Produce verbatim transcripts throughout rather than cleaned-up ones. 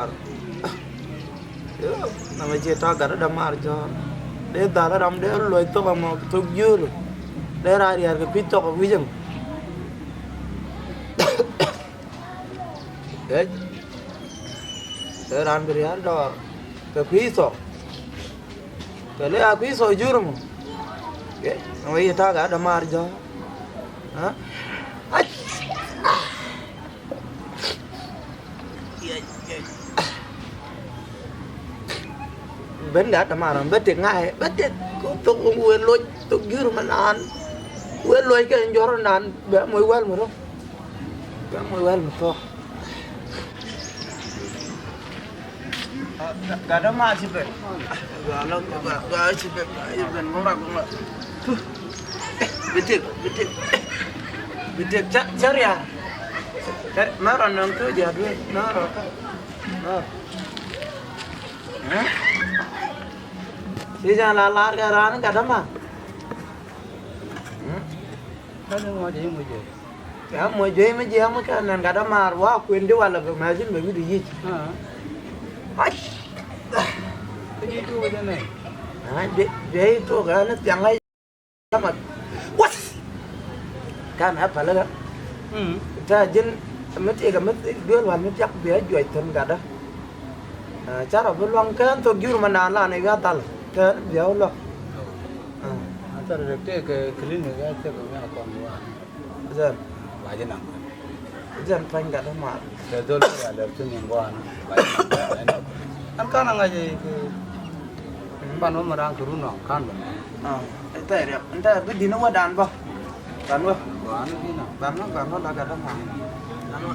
Yo, na mɛ cie ta̱a̱ gat dämaar jɔ̱ɔ̱r. Dee dhal ram dee luɔc thok amɔ thok jiöör. Dee raar yar kɛ pi̱c thok wi̱cäŋ. Ec. Dee ran bi riar dɔɔr kɛ pi̱c thok. Kɛ lɛ a kui̱ thɔɔ jur mɔ. Kɛ na wee yi ta̱a̱ gat dämaar jɔ̱ɔ̱r. Aa. Ac. Ben gat dämaar bä tek ŋa̱a̱ bä tek. Thok wee loc thok jur mɛ naan. Wee loc kɛ jɔr naan bɛ moc wäl mɛ rɔ. Bɛ moc wäl mɛ thɔk. Gat dämaar ci ben. Gat dämaar ci ben. Ci ben ŋurak ŋurak. Bi tek, bi tek. Bi tek ca, ca ria̱a̱. Mɛ rɔ nɔŋ to̱ ja̱a̱t wee mɛ rɔ kä. Mɛ rɔ. Ci ja̱a̱n la lar kɛ raan gat dämaar. Kä ni ŋuɔ̱t i̱ muc i̱. Kä muc juey mi jiääk mi kɛ nɛn gat dämaar wa kuën di walɛ bɛ mɛthin bɛ wi̱cdu yic. Aa. Ac. Kä ji̱ tuuk jɛ nɛy. Aa, juey tuuk ɛ ni thiaŋ ɛ. Dämaar. Wath. Kan ɛ päl ɛ kä. Mm. Tɛ ji̱n mi tiek ɛ mi duel wal mi piak bia juɔc thi̱n gatdä. Aa, ca rɔ bi luaŋ kään thok jur mɛ naan lan i̱ wi̱i̱ a dhal kään bia wä luaŋ. Aa. Aa, thar rek tëëkɛ clinic a thek mi a kɔn luaŋ. Zɛn. Ba ji̱ naŋ. Zɛn pa̱ny gat dämaar. Tɛ dhol mi a lɛr thi̱n in gua̱a̱n. Ba ji̱ naŋ. Ɛn kan a ŋa̱c i̱ kɛ pan wä mi raan kɛ run nɔŋ kan bä. Aa, ɛ thɛy riɛk. Ɛn thɛy bi di̱n wä dan bä. Ban wä. Ban wä, ban wä la gat dämaar. Ban wä.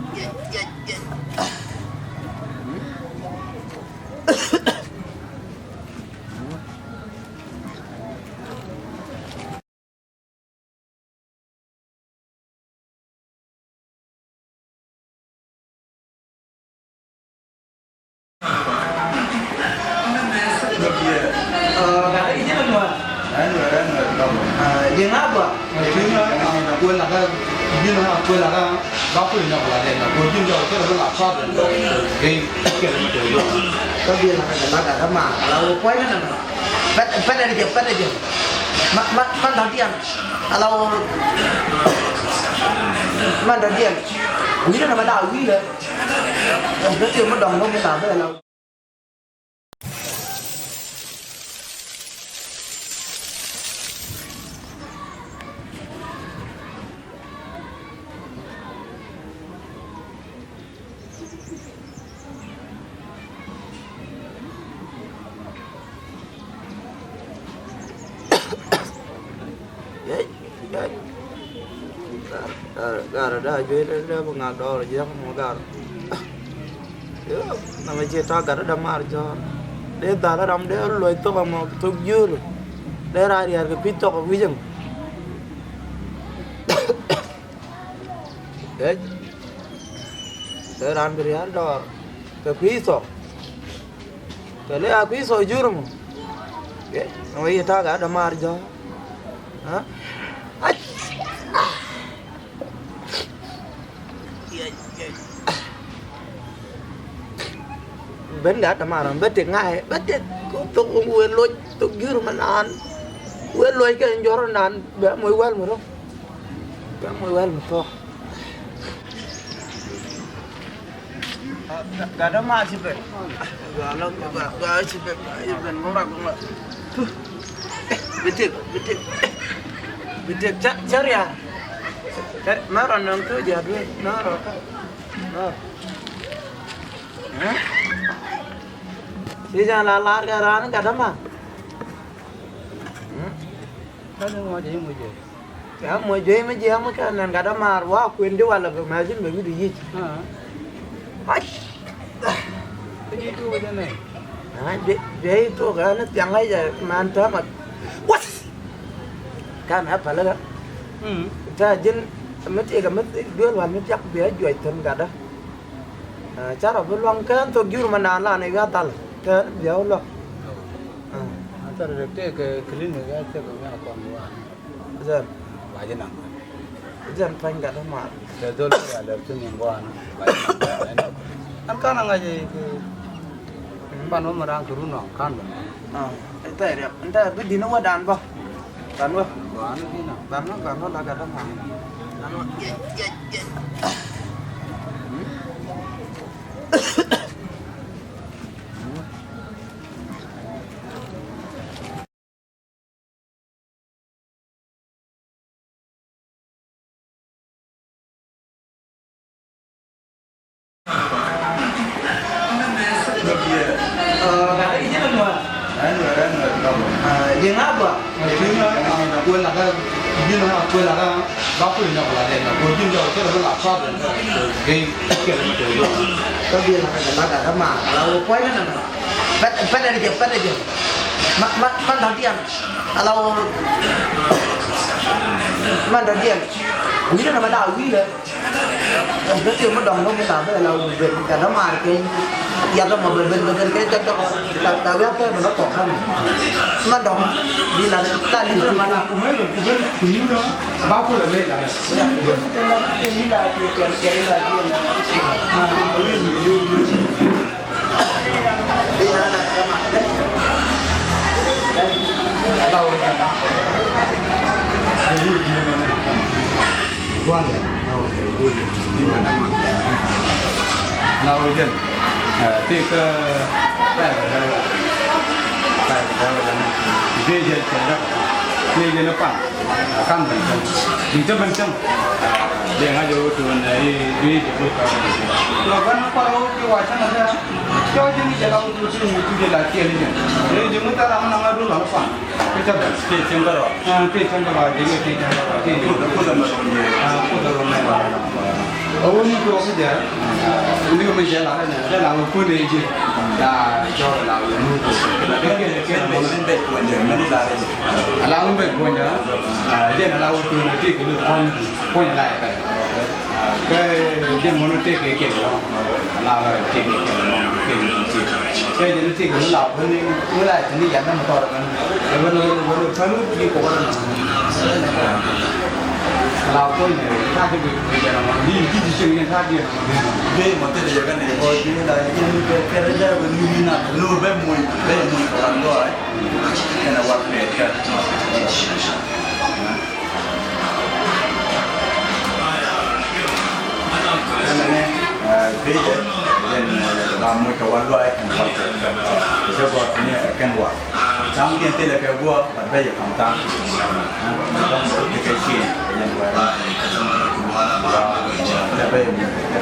Kä biɛl kä jɛ lat kä ma la wä kuay kä nana. Pɛt pɛt ɛ jɛ pɛt ɛ jɛ. Ma ma ma dɔ̱diɛn. Ala wä ma dɔ̱diɛn. Wi̱i̱ nana ma la wi̱i̱ lɛ. Kä tiɛ ma dɔ̱ŋ nɔ mi la bɛ la. Gar, gar, gar, da juey da, da bi ŋak dɔɔr jiäk mɔ gar. Yo, na mɛ cie ta̱a̱ gat dämaar jɔ̱ɔ̱r. Dee dhal ram dee luɔc thok amɔ thok jiöör. Dee raar yar kɛ pi̱c thok wi̱cäŋ. Ec. Dee ran bi ria̱a̱r dɔɔr kɛ kui̱ thɔk. Kɛ lɛ a kui̱ thɔk jur mɔ. Kɛ na wee yi ta̱a̱ gat dämaar jɔ̱ɔ̱r. Aa. Ac. Ben gat dämaar bä tek ŋa̱a̱ bä tek. Thok wee loc thok jur mɛ naan. Wee loc kɛ jɔr naan bɛ moc wäl mɛ rɔ. Bɛ moc wäl mɛ thɔk. Gat dämaar ci ben. Gat dämaar ci ben. Ci ben ŋurak ŋurak. Bi tek, bi tek. Bi tek ca, ca ria̱a̱. Mɛ rɔ nɔŋ to̱ ja̱a̱t wee mɛ rɔ kä. Mɛ rɔ. Ci ja̱a̱n la lar kɛ raan gat dämaar. Kä ni ŋuɔ̱t i̱ muc i̱. Ɛ mɔ juey mi jiääk mi kɛ nɛn gat dämaar wa kuën di walɛ bɛ mɛthin bɛ wi̱cdu yic. Aa. Ac. Kä ji̱ tuuk jɛ nɛy. Aa, juey, juey tuuk ɛ ni thiaŋ ɛ jɛ man täämɛ. Wath. Kan ɛ päl ɛ kä. Mm. Tɛ ji̱n mi tiek ɛ mi duel wal mi piak bia juɔc thi̱n gatdä. Aa, ca rɔ bi luaŋ kään thok jur mɛ naan lan i̱ wi̱i̱ a dhal kään bia wä luaŋ. Aa. Aa, thar rek tëëkɛ clinic a thek mi a kɔn luaŋ. Zɛn. Ba ji̱ naŋ. Zɛn pa̱ny gat dämaar. Tɛ dhol mi a lɛr thi̱n in gua̱a̱n. Ba ji̱ naŋ. Ɛn kan a ŋa̱c i̱ kɛ Pan wä mi raŋ kɛ run ɔ kan bä. Ah, ɛ thɛy riɛk. Ɛn thɛy bi di̱n wä dan bä. Ban wä. Ban wä di̱n ɔ. Ban wä, ban wä la gat däma. Ban wä. Pɛn, pɛn ɛ jɛ, pɛn ɛ jɛ. Ma, ma, ma dɔ̱diɛn. Ala wä. Ma dɔ̱diɛn. Wi̱i̱ nɛ ma la wi̱i̱ lɛ. Ɛn bä ti ma dɔ̱ŋ nɔ mi la bä ala wä ben. Ka dämaar kɛ. Yath mɔ bä ben, bä ben kɛ jɔk jɔk. Ta, ta wi̱i̱ a pɛn bä nɔ kɔk kan. Ma dɔ̱ŋ. Bi la, la li ma la. Ba ku la me la. Ka̱n bän cäŋ. Di̱t tä bän cäŋ. Di̱t tä bän cäŋ. Diɛ ŋa̱c ɣöö tuun ɛ i̱, i̱ jɛ bä ka̱n bän cäŋ. Lɔ bän kua̱r ɣöö ti wa cäŋ ɛ tɛ̈. Cɔ ji̱n i̱ jɛ la wä tuun ti mi tuun jɛ la tiɛɛl i̱ jɛn. Ɛ ji̱ mi thil ram naŋ ɛ duun la wä pan. Kä cä bän. Ti cäŋ kärɔa. Ɛ, ti cäŋ kärɔa, ji̱ mi ti cäŋ kärɔa, ti cäŋ kärɔa. Ɛ, kuoth ɛ run mɛ. Ɛ wä ni tuɔɔk kä jɛ. Ni kɛ mi jɛ la rɛ nɛ. Jɛ la wä kuoth ɛ ji̱. La jɔr la wä ni kuoth. Kɛ, kɛ, kɛ, kɛ, kɛ, kɛ, kɛ, kɛ, kɛ, kɛ, Ala wä bɛ guɔ̱nyä, a, jɛn ala wä tuun a ti kɛ ni puɔ̱ny, puɔ̱ny la ɛ pɛn. Kɛ jɛn mɔnɔ tëë kɛ kɛ lɔ. Ala wä tëë kɛ kɛ lɔ, kɛ ni ti. Kɛ jɛn tëë kɛ ni la wä ni, wä la ti ni yan na mɔ tɔrɔ mɛn. Ɛ wä ni, wä ni, wä ni pɛn wä ti kɔ wä ni. Ala wä puɔ̱ny ni, ta ti bi, bi jɛn mɔ, ni ti ti cieŋ ni ta ti ni mɔ. Bee mɔ tëë jɛ kɛ ni, kɔ ti ni la, ni kɛ, kɛ rɛ jɛ wä ni ni na, ni wä bɛ mɔny, bɛ mɔny kɔ wä ni dɔɔrɛ. Kɛnɛ wal pɛɛt kɛ. Kɛnɛ ni, ɛ, pejɛ, jɛn, ɛ, ba muc kɛ wal luay kɛnɛ wal pɛɛt kɛ. Jɛ gɔr ni ɛ kɛn wal. Tha̱a̱ŋ diɛn thilɛ kɛ guɔ, but bɛ yɛ ka̱m tha̱a̱ŋ. Ɛ, ni dɔ̱ŋ bɛ ti kɛ cieŋ, jɛn wal. Ba, bɛ yɛ muc kɛ.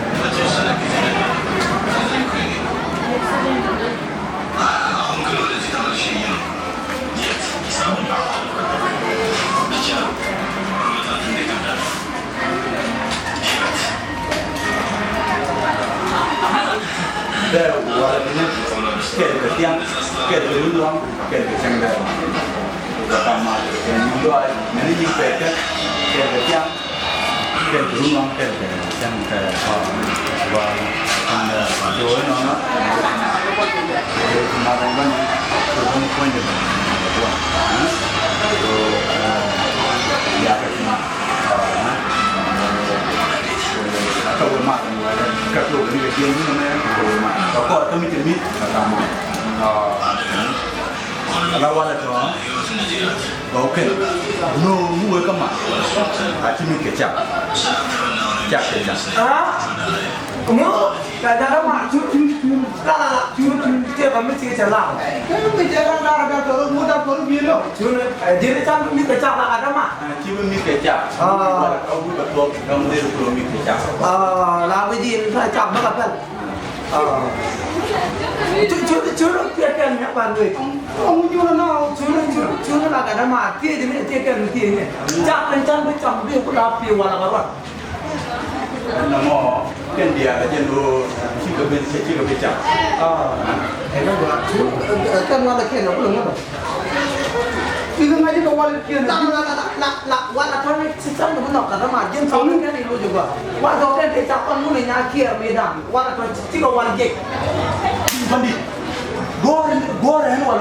Bɛ wal ni kɛl kɛ thiaŋ, kɛl kɛ luɔm, kɛl kɛ cäŋ bɛ. Kɛ kam mal kɛ nyuŋ dɔɔy, mɛn ni nyiŋ pɛt kɛ, kɛl kɛ thiaŋ. Kɛn kɛ run ɔŋ kɛn kɛ cɛn kɛ kɔn kɔn kɔn kɛ jɔɔc nɔnɔ. Kɛ ma kɔn bän kɛ run kɔn jɛ kɔn kɛ kɔn. Kɛ ya kɛ kɔn. Kɛ wä ma kɔn wä kɛ kɛ kɛ ni kɛ jɛn ni mɛ kɛ wä ma. Kɛ kɔn kɛ mi kɛ mi kɛ kɛ ma. Ala walɛ tɔ. Ok. No, ŋu wee kä ma. A ti mi kɛ cak. Cak kɛ cak. Ah, ŋu? Ka jara ma cu cu cu. La la la cu cu. Tëë ka mi ti kɛ cak la. Kɛ mi ti kɛ cak la la ka tɔrɔ ŋu da tɔrɔ bi lo. Cu ni, eh, diri cak mi kɛ cak la ka da ma. Ah, ci mi kɛ cak. Ah. Wala ka wu ka tɔk ka mi diri kuro mi kɛ cak. Ah, la bi di ni ta cak ba ka pɛl. Cu, cu, cu, cu, cu, cu, cu, la ka dama, ti di ni ti kɛn ti ni. Ca kɛn can bi cam bi ku la pi wala ka ruan. Ɛn na mɔ, kɛn diaal a jɛn ro, ci kɛ ben, ci kɛ ben cam. Ah. Ɛn na mɔ, cu, kɛn wala kɛn a ku la ŋuɔdɔ. I̱ ŋa̱c i̱ kɛ wal i̱ kiɛn. La, la, la, la, la, wal a tɔ̱ ni system ni bi nhɔk kä dämaar ji̱n tɔ̱ ni kɛn i̱ lo̱c i̱ gɔaa. Wal tɔ̱ kɛn tëë ca kɔn ŋun i̱ nya kiɛɛr mëëdan. Wal a tɔ̱ ci kɛ wal jiɛc. Bändit. Go̱o̱r, go̱o̱r ɛn wal.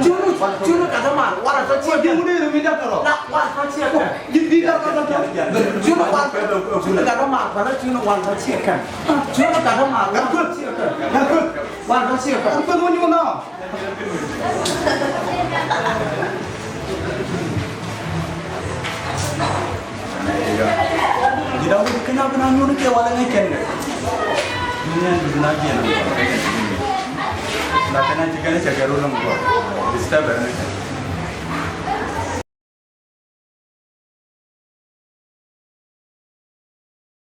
Cuni, cuni kata mal, wala ta cia kɛn. Cuni, cuni kata mal, wala ta cia kɛn. Cuni kata mal, wala ta cia kɛn. Cuni kata mal, wala ta cia kɛn. Wala ta cia kɛn. Ji̱ da̱ŋ wec kɛn a bi na nyuun kɛ walɛ ŋäc kɛn kɛ. Ni ɛn bi na jiɛn. La kɛn a ci kɛn a cɛ kɛ rol lɔŋ gɔr. Disturb ɛn.